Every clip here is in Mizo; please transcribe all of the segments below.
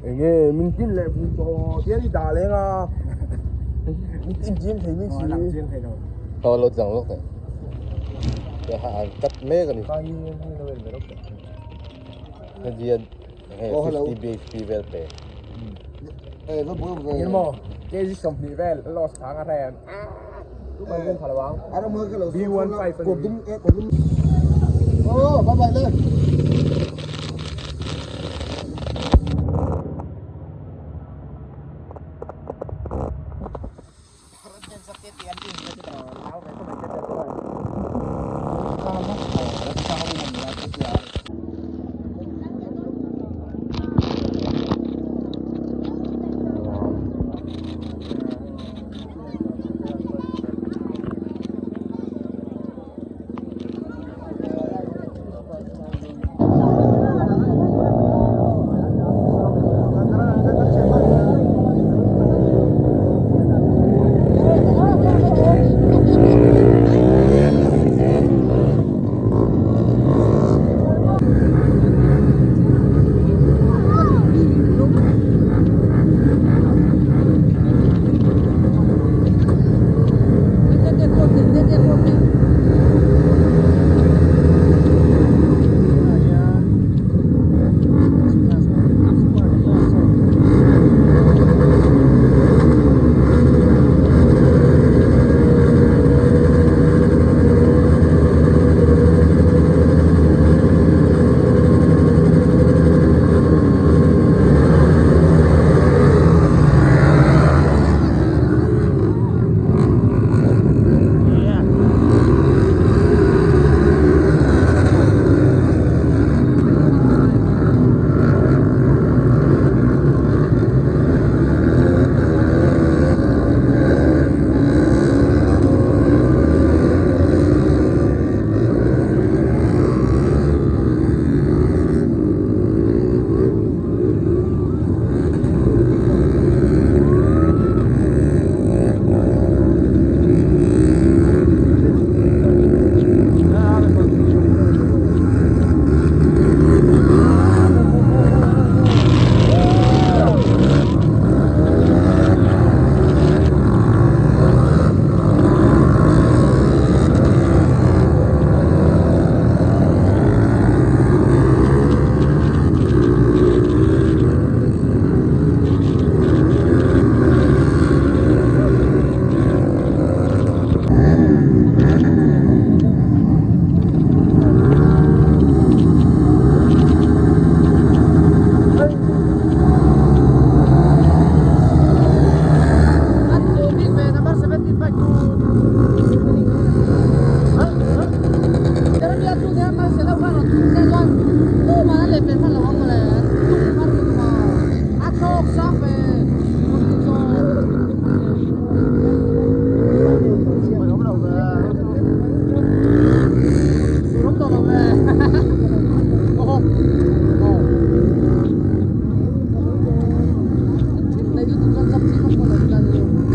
Enge min tin leh vun tawh tian i dah leng a min tin chiang thei mai si Aw lo tlang lawk teh ha an cut mek a ni hetian enge 50 bhp vel pe Engemaw kg 20 vel loss thang a hren B15 a ni.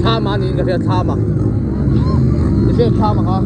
Thlam a niin ka hria thlam a i hriat thlam ang a.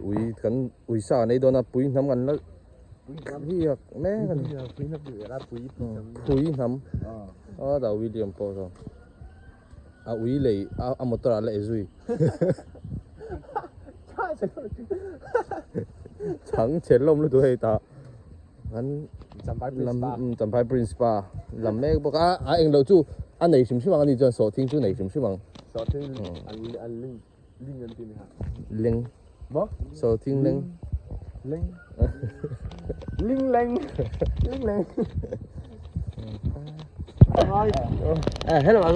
Ui kan uisa an ei dawn a pui hnam kan la hiak mek a ni pui hnam a dah William pawh saw a ui lei a motor ah la e zui chhang chhe hlawm lutuk hei tah an lam champhai prince pa lam mek bawk a a englo chu a nei hrim hrim ang a ni chuan sawhthing chu nei hrim hrim ang Ling an ti ni ha. Leng. Maw? Sawhthing leng. Leng. Ling leng. Ling leng. Eh, hello anh.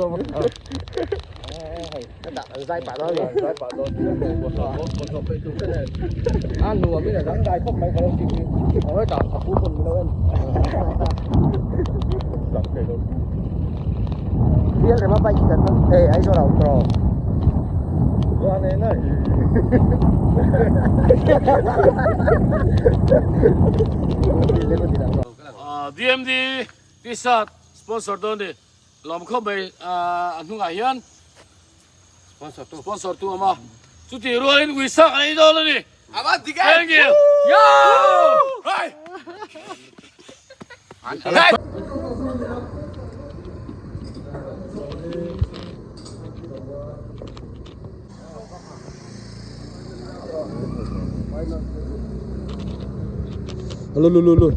Zai pah dawn ni. Zai pah dawn. A nuam in a dangdai khawp mai ka lo ti hi. A hetah a pu pawn min lo en. Dang thei lo. Bial rema bike kan hmang eh Aizawl ah awm tawh lo. DMD T-shirt sponsor dawn ni lawm khawp mai a hnungah hian sponsor tu awm a chutih rualin uisa kan ei dawn a ni. Thank you. Lu lu lu lu.